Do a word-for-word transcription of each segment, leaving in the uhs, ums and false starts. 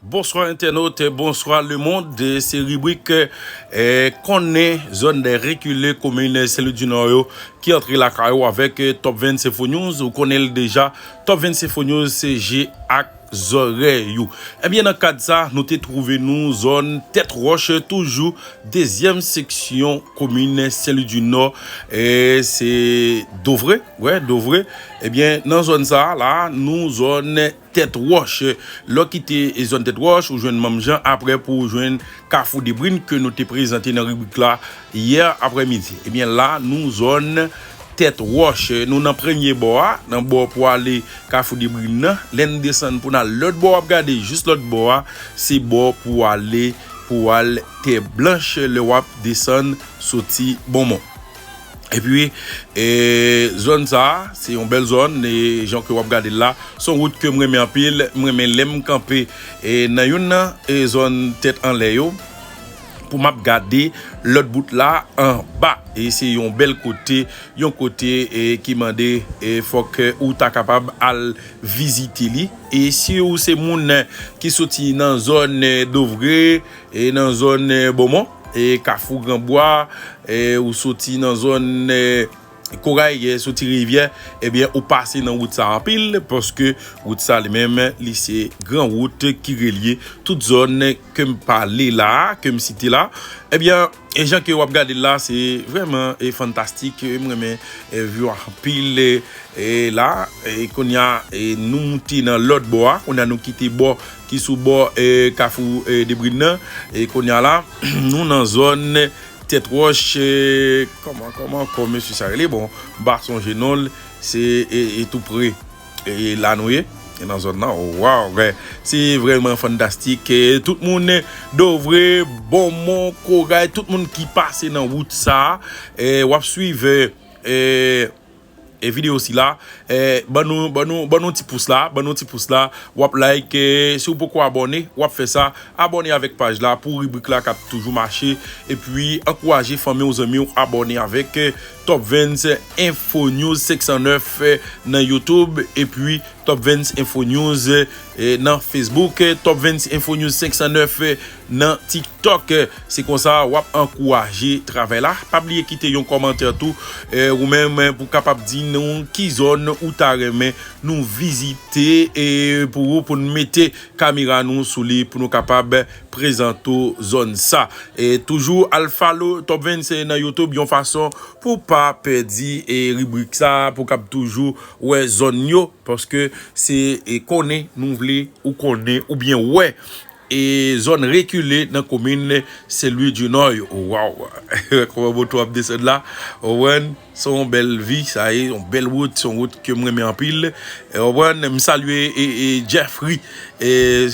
Bonswa entènot, bonswa lemonn. Se ribrik eh, konnen zòn dè rekile komin Sen Lwi di Nò yo ki antre lakay ou avèk eh, Top Vent Info News. Ou konnen l deja, Top Vent Info News se je ak zòrèy ou. Ebyen, nan kad sa, nou te twouve nou zòn Tèt Wòch, toujou dezyèm seksyon komin Sen Lwi di Nò. Eh, se Dovre, wè, Dovre. Ebyen, nan zòn sa la, nou zòn Tèt Wòch. Lè w kite zòn Tèt Wòch, ou jwenn Manmjan, aprè pou w jwenn Kafou Debrin ke nou te prezante nan ribrik la yè aprèmidi. Ebyen la, nou zòn Tèt Wòch. Nou nan premye bò a, nan bò pou ale Kafou Debrin nan. Lè n desann pou n al lòt bò, w ap gade jis lòt bò a, se bò pou ale, pou al Tè Blanch, lè w ap desann soti Bonmon. Epi, e, zòn sa a, se yon bèl zòn, e, jan ke w ap gade l la, se yon wout ke m renmen anpil, m renmen lè m kanpe, e, nan youn nan, e, zòn tèt anlè yo, pou m ap gade lòt bout la anba. E se yon bèl kote, yon kote, e, ki mande, e, fòk, e, ou ta kapab al vizite li. E si ou se moun, e, ki soti nan zòn, e, Dovre, e, nan zòn, e, Bonmon, e, Kafou Granbwa, e, ou soti nan zòn, e, Koray, e, soti Rivyè, ebyen, ou pase nan wout sa anpil, paske wout sa li menm, li se gran wout ki relye tout zòn ke m pale la, ke m site la. Ebyen, e jan ke w ap gade l la, se vrèman, e, fantastik, e, m renmen, e, view a anpil, e, e, la, e, kounye a, e, nou moute nan lòt bò a, kounye a nou kite bò ki sou bò, e, Kafou, e, Debrin nan, e, kounye a la, nou nan zòn Tèt Wòch, e, kòman, kòman, kòman mesye sa rele? Bon, m pa sonje non l, se, e, e, tou pre, e, la nou ye, e, nan zòn nan, waw, wè, se vrèman fantastik, e, tout moun, Dovre, Bonmon, Koray, tout moun ki pase nan wout sa, e, w ap swiv, e, e, e videyo sila, e, ban nou, ban nou, ban nou ti pous la, ban nou ti pous la, w ap like, e, si w poko abòne, w ap fè sa, abòne avèk paj la pou ribrik la k ap toujou mache, epi ankouraje fanmi w, zanmi w abòne avèk, e, Top Vent Info News senk san nèf, e, nan YouTube, epi Top Vent Info News, e, nan Facebook, e, Top Vent Info News senk san nèf, e, nan TikTok. E, se konsa w ap ankouraje travay la. Pa bliye kite yon kòmantè tou, e, ou menm, e, pou kapab di nou ki zòn ou ta renmen nou vizite, e, pou ou, pou n mete kamera nou sou li, pou nou kapab prezante w zòn sa. E, toujou al follow Top Vent nan YouTube yon fason pou w pa pèdi, e, ribrik sa, pou w kab toujou wè zòn yo, paske se, e, konnen nou vle ou konnen oubyen wè, e, zòn rekile nan komin Sen Lwi di Nò yo. Waw! Kòman moto ap desann la? Ou konprann? Se yon bèl vi, sa ye, yon bèl wout, se yon wout ke m renmen anpil. E, ou konprann? M salye, e, e, Jeffrey, e,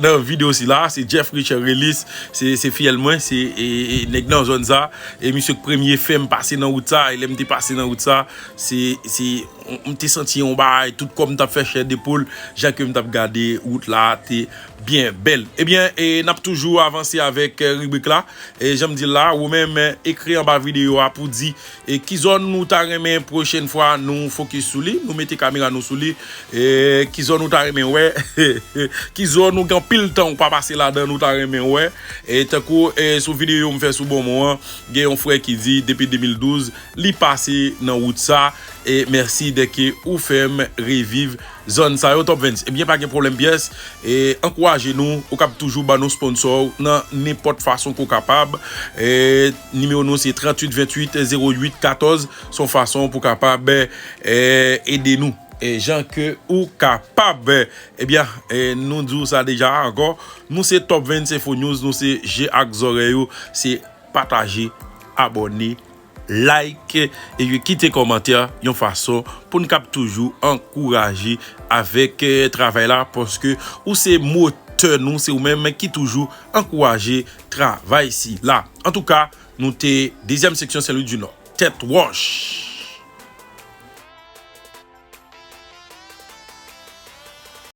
nan videyo sila, se Jeffrey Cherelis, se, se fiyèl mwen, se, e, e, nèg nan zòn sa, e misye k premye fè m pase nan wout sa, e lè m te pase nan wout sa, se, se, m, m te santi yon bagay, tout kò m t ap fè chè de poul, jan ke m t ap gade wout la, te byen bèl. Ebyen, e, n ap toujou avanse avèk, e, ribrik la. E, jan m di l la, ou menm, e, ekri anba videyo a pou di, e, ki zòn ou ta renmen pwochèn fwa nou fokis sou li, nou mete kamera nou sou li. E, ki zòn ou ta renmen wè, ki zòn ou gen anpil tan ou pa pase ladan l ou ta renmen wè. E, tankou, e, sou videyo m fè sou Bonmon an, gen yon frè ki di depi de mil douz, li pase nan wout sa. E mèsi dèke ou fè m reviv zòn sa yo, Top Vent. Ebyen, pa gen pwoblèm pyès. E ankouraje nou, ou kab toujou ban nou sponsò nan nenpòt fason ke w kapab. E nimewo nou se tranntuit venntuit zewo uit katòz. Se yon fason pou w kapab, e, ede nou, e, jan ke ou kapab. Ebyen, e, nou di w sa deja ankò. Nou se Top Vent Info News, nou se je ak zòrèy ou, se pataje, abòne, like, epi kite kòmantè yon fason pou n kab toujou ankouraje avèk, e, travay la, paske ou se motè nou, se ou menm ki toujou ankouraje travay sila. Antouka, nou te dezyèm seksyon Sen Lwi di Nò. Tèt Wòch.